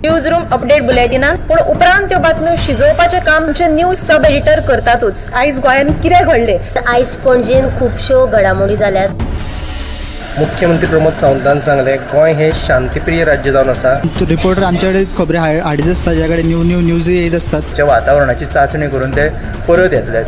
News room update बुलेटिनान, पूण उपरांत त्यो बातम्यो शिजोवपाचें काम आमचे न्यूज सब एडिटर करतातूच. आयज गोंयांत कितें घडलें, आयज पणजेन खुबश्यो घडामोडी जाल्यात. मुख्यमंत्री प्रमोद सावंतान सांगलें, गोंय हे शांतीप्रिय राज्य जावन आसा. रिपोर्टर आमच्याकडे खबरी हाडीत आसता, ज्या कडेन न्यू न्यू न्यूज येत आसतात. वातावरणाची चाचणी करून ते परत येतले.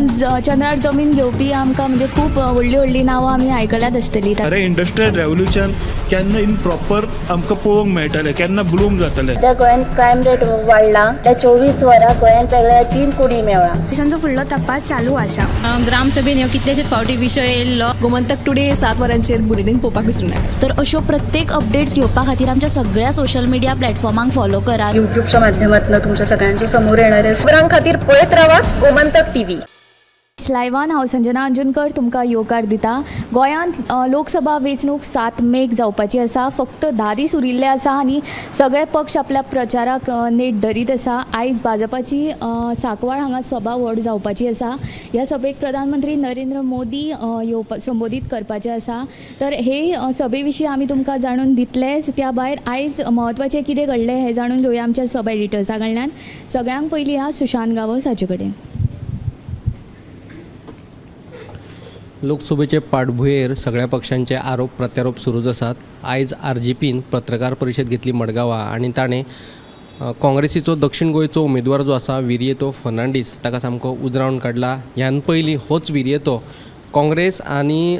चंद्रार जमीन घेवपी आमकां म्हणजे खूब व्हडली व्हडली नांवां आमी आयकल्यात आसतली. अरे इंडस्ट्रियल रेव्होल्युशन केन्ना इन प्रॉपर आमकां पळोवंक मेळटलें, केन्ना ब्लूम जातलें. त्या गोंयांत क्रायम रेट वाडला, त्या 24 वरां गोंयांत वेगळ्या 3 कोटी मेळ्ळा. पोलिसांचो फुडलो तपास चालू आसा. ग्रामसभेन ह्यो कितलेशेच फावटी विशय येयल्लो. गोमंतक टुडे 7 वरांचेर बुलेटीन पळोवपाक विसरूं नाका. तर अश्यो प्रत्येक अपडेट्स घेवपा खातीर आमच्या सगळ्या सोशल मिडिया प्लॅटफॉर्मांक फॉलो करात. युट्यूबच्या माध्यमातून तुमच्या सगळ्यांच्या समोर येणारे खबरां खातीर पळयत रावात गोमंतक टीव्ही. लायवान हांव संजना अंजुनकर तुमकां येवकार दिता. गोंयांत लोकसभा वेंचणूक 7 मेक जावपाची आसा. फक्त 10 दीस उरिल्ले आसा आनी सगळे पक्ष आपल्या प्रचाराक नेट धरीत आसा. आयज भाजपाची सांकवाळ हांगा सभा व्हड जावपाची आसा. ह्या सभेक प्रधानमंत्री नरेंद्र मोदी येवपा संबोधीत करपाचे आसा. तर हे सभे विशीं आमी तुमकां जाणून दितलेच. त्या भायर आयज म्हत्वाचें कितें घडलें हें जाणून घेवया आमच्या सब एडिटर्सा कडल्यान. सगळ्यांक पयलीं ह्या सुशांत गांवस हाचे कडेन. लोकसभेचे पाठभुंयेर सगळ्या पक्षांचे आरोप प्रत्यारोप सुरूच आसात. आयज आरजीपीन पत्रकार परिशद घेतली मडगांवा आनी ताणें काँग्रेसीचो दक्षिण गोंयचो उमेदवार जो आसा विरियतो फर्नांडीस ताका सामको उजरावन काडला. ह्यान पयलीं होच विरियतो काँग्रेस आनी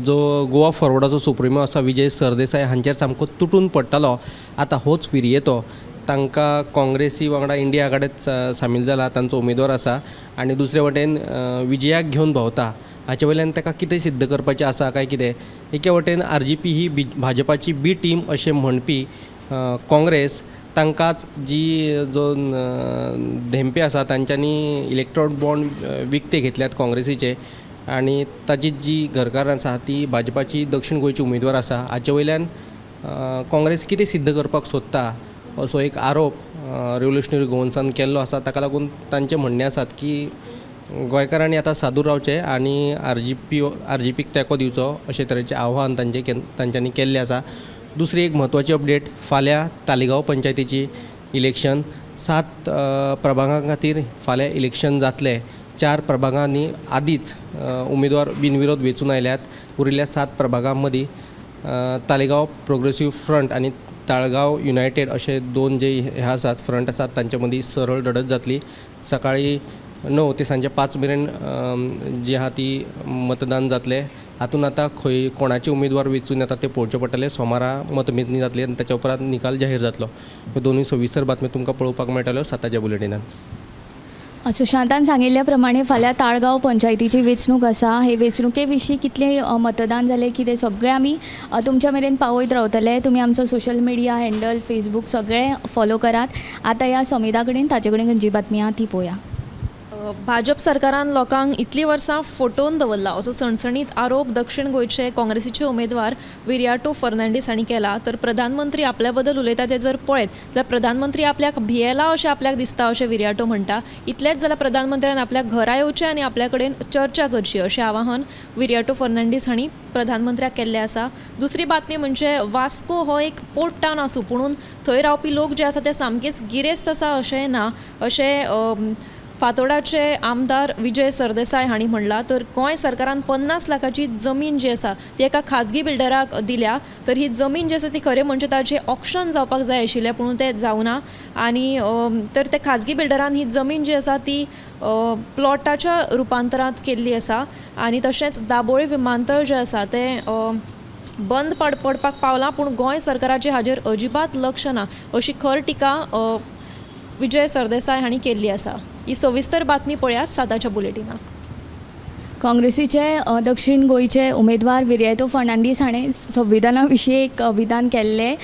जो गोवा फॉरवर्डाचो सुप्रिमो आसा विजय सरदेसाय हांचेर सामको तुटून पडटालो. आतां होच विरियतो तांकां काँग्रेसी वांगडा इंडिया आघाडेत सामील जाला, तांचो उमेदवार आसा आनी दुसरे वटेन विजयाक घेवन भोंवता. हाचे वयल्यान ताका कितें सिद्ध करपाचें आसा काय कितें. एके वटेन आरजीपी ही भाजपाची बी टीम अशें म्हणपी काँग्रेस तांकांच जी जो धेंपे आसा तांच्यांनी इलेक्ट्रॉन बॉन्ड विकते घेतल्यात काँग्रेसीचे आनी ताची जी घरकार आसा ती भाजपाची दक्षिण गोंयची उमेदवार आसा. हाचे वयल्यान काँग्रेस कितें सिद्ध करपाक सोदता असो एक आरोप रेव्होल्युशनरी गोवन्सान केल्लो आसा. ताका लागून तांचें म्हणणें आसात की गोंयकारांनी आतां सादूर रावचें आनी आरजीपीक तेंको दिवचो अशे तरेचें आव्हान तांच्यांनी केल्लें आसा. दुसरी एक म्हत्वाची अपडेट, फाल्यां तालिगांव पंचायतीची इलेक्शन 7 प्रभागां खातीर फाल्यां इलेक्शन जातलें. 4 प्रभागांनी आदींच उमेदवार बिनविरोध वेंचून आयल्यात. उरिल्ल्या 7 प्रभागां मदीं तालिगांव प्रोग्रेसीव फ्रंट आनी ताळगांव युनायटेड अशे 2 जे हे आसात फ्रंट आसात तांचे मदीं सरळ लडत जातली. सकाळीं 9 ते सांजे 5 मेरेन जी आहा ती मतदान जातलें. हातूंत आतां खंय कोणाचे उमेदवार वेंचून येता ते पळोवचें पडटलें. सोमारा मतमेजणी जातली आनी ताच्या उपरांत निकाल जाहीर जातलो. ह्यो दोनूय सविस्तर बातम्यो तुमकां पळोवपाक मेळटल्यो 7च्या बुलेटिनान. सुशांतान सांगिल्ल्या प्रमाणे फाल्यां ताळगांव पंचायतीची वेंचणूक आसा. हे वेंचणुके विशीं कितलें मतदान जालें कितें सगळें आमी तुमच्या मेरेन पावयत रावतले. तुमी आमचो सोशल मिडिया हँडल फेसबूक सगळें फॉलो करात. आतां ह्या समिता कडेन ताचे कडेन खंयची बातमी आहा ती पळोवया. भाजप सरकारान लोकांक इतलीं वर्सां फटोवन दवरला असो सणसणीत आरोप दक्षिण गोंयचे काँग्रेसीचे उमेदवार विरियाटो फर्नांडीस हांणी केला. तर प्रधानमंत्री आपल्या बद्दल उलयता ते जर पळयत जाल्यार प्रधानमंत्री आपल्याक भियेला अशें आपल्याक दिसता अशें विरियाटो म्हणटा. इतलेंच जाल्यार प्रधानमंत्र्यान आपल्या घरा येवचें आनी आपल्या कडेन चर्चा करची अशें आवाहन विरियाटो फर्नांडीस हांणी प्रधानमंत्र्याक केल्लें आसा. दुसरी बातमी म्हणजे वास्को हो एक पोर्ट टावन आसूं पुणून थंय रावपी लोक जे आसा ते सामकेच गिरेस्त आसा अशें ना अशें फातोडाचे आमदार विजय सरदेसाय हांणी म्हणलां. तर गोंय सरकारान 50 लाखाची जमीन जी आसा ती एका खाजगी बिल्डराक दिल्या. तर ही जमीन जी आसा ती खरें म्हणजे ताचें ऑक्शन जावपाक जाय आशिल्लें पूण तें जावना आनी तर ते खाजगी बिल्डरान ही जमीन जी आसा ती प्लॉटाच्या रुपांतरांत केल्ली आसा. आनी तशेंच दाबोळी विमानतळ जें आसा तें बंद पडपाक पावलां पूण गोंय सरकाराचें हाजेर अजिबात लक्ष ना अशी खर टिका विजय सरदेसाय हांणी केल्ली आसा. ही सविस्तर बातमी पळयात 7च्या बुलेटिनाक. काँग्रेसीचे दक्षिण गोंयचे उमेदवार विरियातो फर्नांडीस हाणें संविधाना विशीं एक विधान केल्लें.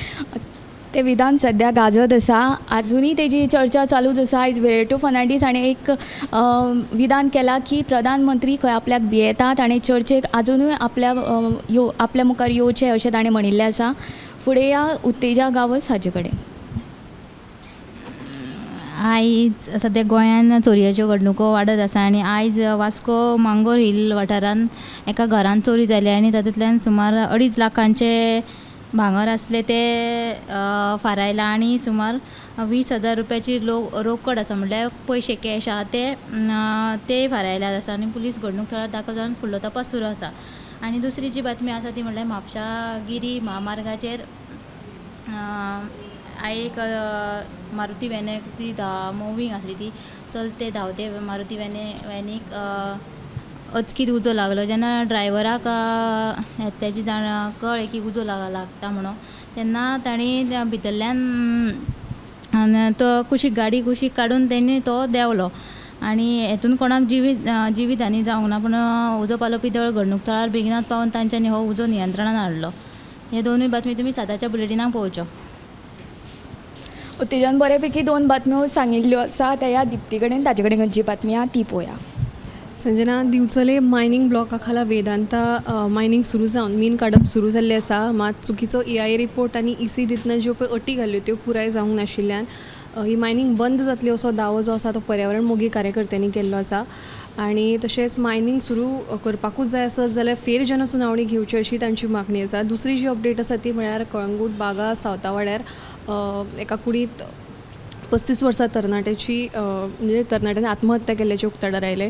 ते विधान सद्या गाजत आसा. आजुनूय तेजी चर्चा चालूच आसा. आयज विरियातो फर्नांडीस हाणें एक विधान केलां की प्रधानमंत्री खंय आपल्याक भियेता, ताणें चर्चेक आजुनूय आपल्या आपल्या मुखार येवचें अशें ताणें म्हणिल्लें आसा. फुडें या उत्तेजा गांवस हाचे कडेन. आयज सद्या गोंयान चोरयेच्यो घडणुको वाडत आसा आनी आयज वास्को मांगोर हिल वाठारान एका घरान चोरी जाली आनी तातूंतल्यान सुमार 2.5 लाखांचे भांगर आसले ते फारायला आनी सुमार 20,000 रुपयाची रोकड आसा, म्हणल्यार पयशे कॅश आहा ते फारायल्यात आसा आनी पुलीस घडणूक थळार दाखल जावन फुडलो तपास सुरू आसा. आनी दुसरी जी बातमी आसा ती म्हणल्यार म्हापशा गिरी म्हामार्गाचेर एक मारुती व्हॅनाक ती मुवींग आसली, ती चलते धांवते मारुती व्हॅनीक अचकीत उजो लागलो. जेन्ना ड्रायव्हराक तेजी जाण कळ्ळें की उजो लागता म्हणून, तेन्ना तांणी भितरल्यान तो कुशीक गाडी कुशीक काडून तेणी तो देंवलो आनी हेतून कोणाक जिवीत हानी जावंक ना, पूण उजो पालोवपी दळ घडणूक थळार बेगिनात पावून तांच्यांनी हो उजो नियंत्रणान हाडलो. हे दोनूय बातमी तुमी 7च्या बुलेटिनाक पळोवच्यो. उत्तेजन बऱ्यापैकी 2 बातम्यो सांगिल्ल्यो आसा. आतां ह्या दिप्ती कडेन ताजे कडेन खंयची बातमी आहा ती पळोवया. संजना, दिवचले मायनींग ब्लॉका खाला वेदांता मायनींग सुरू जावन मीन काडप सुरू जाल्लें आसा. मात चुकीचो EIA report आनी EC दितना ज्यो पळय अटी घाल्ल्यो त्यो पुराय जावंक नाशिल्ल्यान ही मायनींग बंद जातली असो दावो जो आसा तो पर्यावरण मोगी कार्यकर्त्यांनी केल्लो आसा. आनी तशेंच मायनींग सुरू करपाकूच जाय आसत जाल्यार फेर जनसुनावणी घेवची अशी तांची मागणी आसा. दुसरी जी अपडेट आसा ती म्हळ्यार कळंगूट बागा सावतावाड्यार एका कुडींत 35 वर्सां तरणाट्याची म्हणजे तरणाट्यान आत्महत्या केल्ल्याचें उक्ताडार आयलें.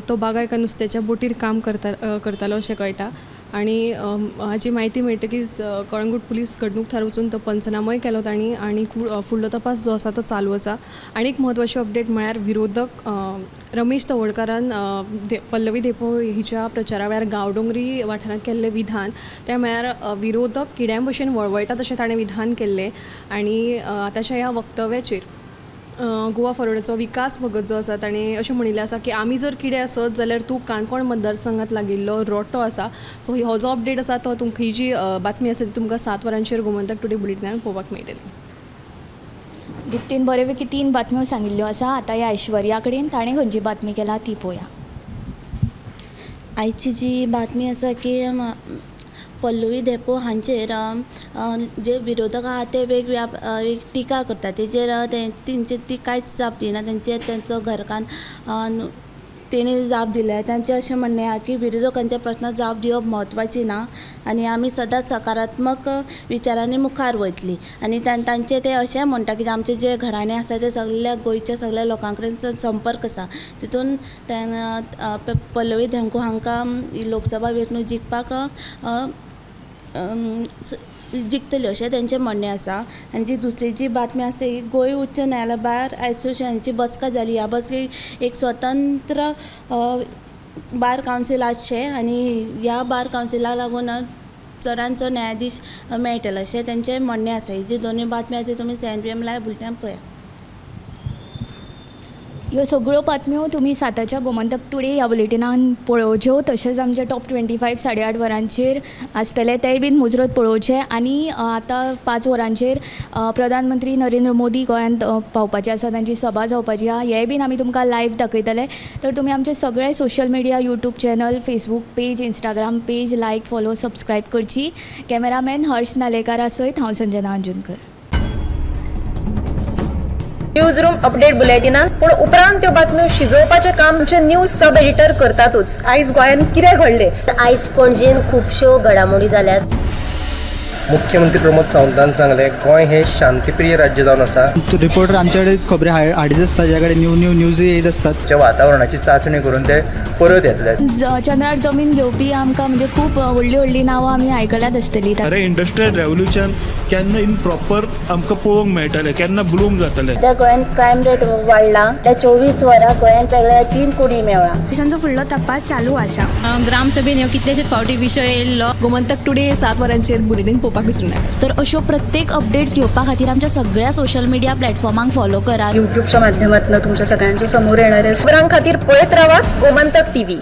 तो बागा एका नुस्त्याच्या बोटीर काम करतालो अशें कळटा आनी हाची म्हायती मेळटकीच कळंगूट पुलीस घडणूक थळार वचून तो पंचनामोय केलो तांणी आनी फुडलो तपास जो आसा तो चालू आसा. आनी एक म्हत्वाची अपडेट म्हळ्यार विरोधक रमेश तवडकारान पल्लवी धेंपो हिच्या प्रचारा वेळार गांवडोंगरी वाठारांत केल्लें विधान तें म्हळ्यार विरोधक किड्यां भशेन वळवळटात अशें ताणें विधान केल्लें आनी आतांच्या ह्या वक्तव्याचेर गोवा फॉरवर्डाचो विकास भगत जो आसा ताणें अशें म्हणिल्लें आसा की आमी जर किडे आसत जाल्यार तूं काणकोण मतदारसंघात लागिल्लो रोटो आसा. सो हो जो अपडेट आसा तो तुमकां ही जी बातमी आसा ती तुमकां 7 वरांचेर गोमंतक टुडे बुलेटिनान पळोवपाक मेळटली. दिप्तीन बरेपैकी 3 बातम्यो सांगिल्ल्यो आसा. आतां ह्या ऐश्वर्या कडेन ताणें खंयची बातमी केला ती पळोवया. आयची जी बातमी आसा की पल्लवी धेंपो हांचेर जे विरोधक आहा ते वेगवेगळ्या टिका करतात, तेजेर तेंचे ती कांयच जाप दिना. तेंचे तेंचो घरकान्न तेणी जाप दिल्या. तांचें अशें म्हणणें आहा की विरोधकांच्या प्रश्नाक जाप दिवप म्हत्वाची ना आनी आमी सदांच सकारात्मक विचारांनी मुखार वयतली. आनी तांचें ते अशें म्हणटा की आमचें जे घराणें आसा तें सगल्या गोंयच्या सगल्या लोकां कडेन संपर्क आसा, तितून पल्लवी धेंपो हांकां लोकसभा वेंचणूक जिखपाक जिखतली अशें तेंचें म्हणणें आसा. आनी जी दुसरी जी बातमी आसा ती गोंय उच्च न्यायालय बार एसोसिएशनाची बसका जाली. ह्या बसकेक एक स्वतंत्र बार कावन्सील आसचें आनी ह्या बार कावन्सिलाक लागून चडान चड न्यायाधीश मेळटले अशें तेंचें म्हणणें आसा. ही जी दोनूय बातमी आसा ती तुमी 7 PM live बुलेटिनान पळयात. ह्यो सगळ्यो बातम्यो तुमी 7च्या गोमंतक टुडे ह्या बुलेटिनान पळोवच्यो. तशेंच आमचे टॉप 25 8:30 वरांचेर आसतले तेय बीन मुजरत पळोवचे. आनी आतां 5 वरांचेर प्रधानमंत्री नरेंद्र मोदी गोंयांत पावपाचे आसा, तांची सभा जावपाची आहा, हें बीन आमी तुमकां लायव्ह दाखयतले. तर तुमी आमचे सगळे social media, YouTube channel, Facebook page, Instagram page like, follow, subscribe करची. कॅमेरामॅन हर्ष नालेकारा सयत हांव संजना अंजुनकर. न्यूज रूम अपडेट बुलेटिनान पूण उपरांत त्यो बातम्यो शिजोवपाचें काम आमचे न्यूज सब एडिटर करतातूच. आयज गोंयांत कितें घडलें? आयज पणजेन खुबश्यो घडामोडी जाल्यात. मुख्यमंत्री प्रमोद सावंतान सांगलें गोंय हें शांतीप्रिय राज्य जावन आसा. रिपोर्टर आमचे कडेन खबरी हाडीत आसता, ज्या कडेन न्यू न्यू न्यूज येत आसतात. वातावरणाची चांचणी करून ते परत येतले. चंद्रार जमीन घेवपी आमकां म्हणजे खूब व्हडली व्हडली नांवां आमी आयकल्यात आसतली. अरे इंडस्ट्रियल रेवोल्युशन केन्ना इन प्रॉपर आमकां पळोवंक मेळटलें, केन्ना ब्लूम जातलें. त्या गोंयांत क्रायम रेट वाडला, त्या 24 वरां गोंयांत वेगळ्या 3 कोटी मेळ्ळा. पुलिसांचो फुडलो तपास चालू आसा. ग्रामसभेन ह्यो कितलेशेच फावटी विशय येयल्लो. गोमंतक टुडे 7 वरांचेर बुलेटीन पळोवपाक विसरूं नाका. तर अश्यो प्रत्येक अपडेट्स घेवपा खातीर आमच्या सगळ्या सोशल मिडिया प्लॅटफॉर्मांक फॉलो करात. यूट्यूबच्या माध्यमातून तुमच्या सगळ्यांच्या समोर येणारे खबरां खातीर पळयत रावात गोमंतक टीव्ही.